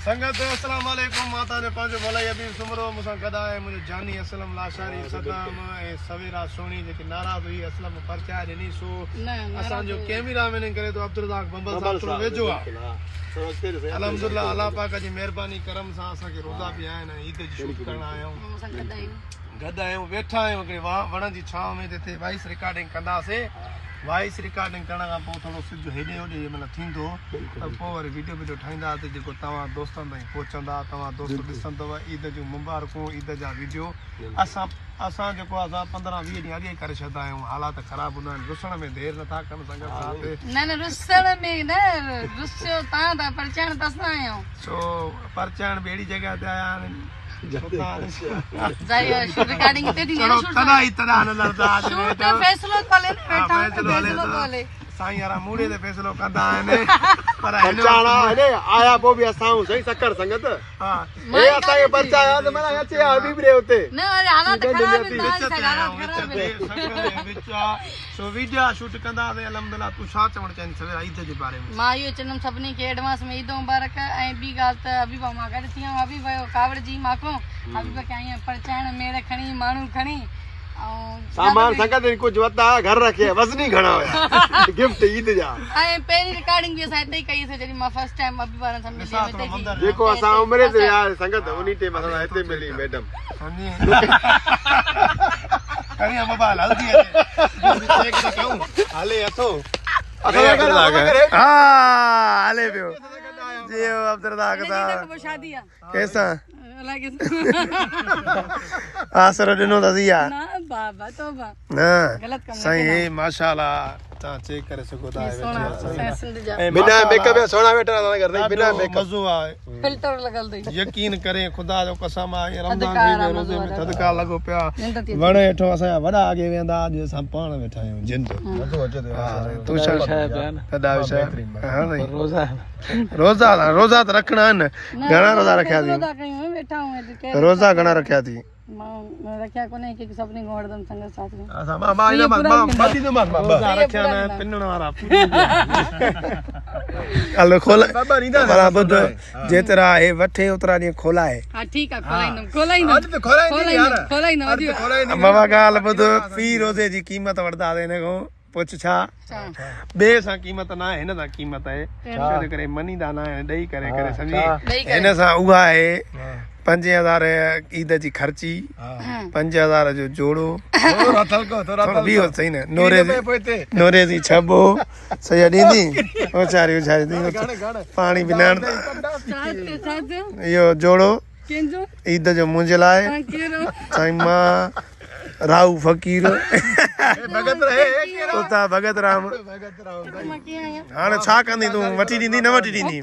سنگت السلام عليڪم مان توهان جو پنهنجو مولائي حبيب سومرو مون سان گڏ آهي منهنجو جاني اسلم لاشاري صدام ۽ سويرا سهڻي جيڪي ناراض هئي اسلم پرچائي ڏني سو اسان جو ڪيميرا مين ڪري ٿو عبدالرزاق بمبل صاحب ٿورو ويجهو آ الحمدلله الله پاڪ جي مهرباني ڪرم سان اسان کي روزا به آهن ۽ عيد جي شوٽ ڪرڻ آيا آهيون گڏ آهيون ويٺا آهيون هڪڙي وڻ جي ڇانو ۾ جتي وائس رڪارڊنگ ڪنداسين وائس رڪارڊنگ ڪرڻ کان پوء ٿورو سج هيڏي هوڏي مطلب ٿيندو ته پوء وري ويڊيو ويڊيو ٺاهينداسين جيڪو توهان دوستن تائين پهچندا توهان دوست ڏسندؤ عيد جون مبارڪون عيد جا ويڊيو اسان اسان جيڪو اسان 15 20 ڏينهن اڳي ڪري ڇڏندا آهيون حالات خراب هوندا آهن رسڻ ۾ دير نٿا ڪن سنگت ساٿ. نه نه رسڻ ۾ نه رسيو تان ٿا پرچائڻ ته اسان آهيون. سو پرچائڻ به اهڙي جڳهه تي آيا آهن سائين يارا موڙي تي فيصلو ڪندا آهن پر پرچاڻا هيڏي آيا پوء به اسان آهيون سائين سکر سنگت هي اسان کي پرچايا ته معنيٰ اچي ها حبيب ڏي اتي نه وري حالات خراب آهن توهان جي حالات خراب آهن وچ آ سو ويڊيا شوٽ ڪنداسين الحمدلله تون ڇا چوڻ چاهين سويرا عيد جي باري ۾. مان اهو چوندم سڀني کي ايڊوانس ۾ عيد مبارڪ ۽ ٻي ڳالهه ته حبيبه مان گڏ ٿي آيم حبيب ويو ڪاوڙجي مان کان حبيب کي آئين پرچائڻ ميڙ کڻي ماڻهو کڻي ۽ سامان سنگت ۾ ڪجهه وتا گهر رکي وزني گهڻا هيا گفٽ عيد جا. ۽ پهرين رڪارڊنگ به اسان هتي ئي ڪئي سي جڏهن مان فرسٽ ٽائيم حبيب وارن سان ملي هيم هتي ئي ٿي. جيڪو اسان عمري تي ويا هئاسين سنگت انهي ٽيم اسان سان هتي ملي ميڊم. کڻي موبائل هلندي اچي چيڪ ته ڪيون هلي اٿو ها هلي پيو جيو عبدالرزاق صاحب ڪيسان آسرو ڏنو اٿس يا نه بابا توبه نه سائين هي ماشاءالله توهان چيڪ ڪري سگهو ٿا بنا ميڪ اپ جا سهڻا ويٺا اسان گهر سائين بنا ميڪ اپ مزو آهي فلٽر لڳل اٿئي يقين ڪرين خدا جو قسم آ هي رمضان شريف جي روزي ۾ ٿڌڪار لڳو پيو آ وڻ هيٺو اسان جا وڏا اڳي ويهندا اڄ اسان پاڻ ويٺا آهيون جند مزو اچي ٿو يار تون ڇا ٿڌا وشايا ها سائين روزا روزا روزا ته رکڻا آهن گهڻا روزا رکيا ٿي روزا گهڻا رکيا ٿي مان رکيا ڪونهي ڪي سڀني کان وٺندم سنگت ساٿ ۾ اسان مان مان مان مان ٻه ڏيندومانس مان روزا رکيا نه پنڻ وارا هل کول پر ٻڌ جيترا هي وٺي اوترا ڏينهن کولائي ها ٺيڪ آ کولائيندم کولائيندم اڄ ته کولائيندي يار کولائيندم اڄ بابا ڳالهه ٻڌ في روزي جي قيمت وٺنداسين هن کان پڇ ڇا ٻئي سان قيمت نه آهي هن سان قيمت آهي ڇو جو ڪري منيندا نه آهن ڏئي ڪري ڪري سمجهي هن سان اها آهي 5000 عيد جي خرچي 5000 جو جوڙو ٿورو بيهو صحيح نه نوري نوري جي ڇٻو صحيح ڏيندي اوچاري اوچاري پاڻي به نه اهو جوڙو عيد جو منهنجي لاء سائين مان راهو فقير اتان ڀڳت رام هاڻي ڇا ڪندين تون وٺي ڏيندين نه وٺي ڏيندين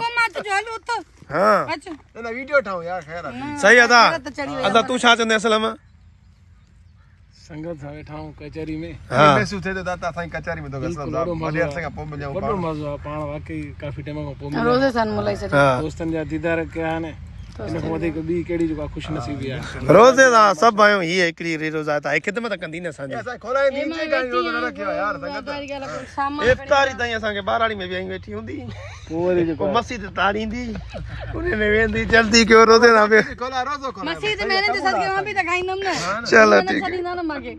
ها صحيح ادا ادا تون ڇا چوندين اسلم سنگت سان ويٺا آهيون ڪچهري ۾ ها محسوس ٿئي ٿو داتا سائين ڪچهري ۾ تو اسلم صاحب وڏي عرصي کان پوء مليا وڏو مزو آ پاڻ واقعي ڪافي ٽائيم کان پوء مليا روزي سان ملائي سڏي دوستن جا ديدار ڪيا آهن ان کان وڌيڪ ٻي ڪهڙي جيڪا خوش نصيبي آهي روزي سان سڀ آهيون هي هڪڙي ري روزا ته خدمت ڪندي نه اسان جي اسان کولائيندي چي ڪائي روزو نه رکيو يار سنگت افطاري تائين اسان کي ٻهراڙي ۾ ويهي ويٺي هوندي پوء وري جيڪو مسجد تاڙيندي ان ۾ ويندي جلدي ڪيو روزي سان کولائي روزو کولائي مسجد ۾ هنن جي صدقي مان به ته کائيندم نه چلو ٺيڪ ڇڏيندا نه مانکي.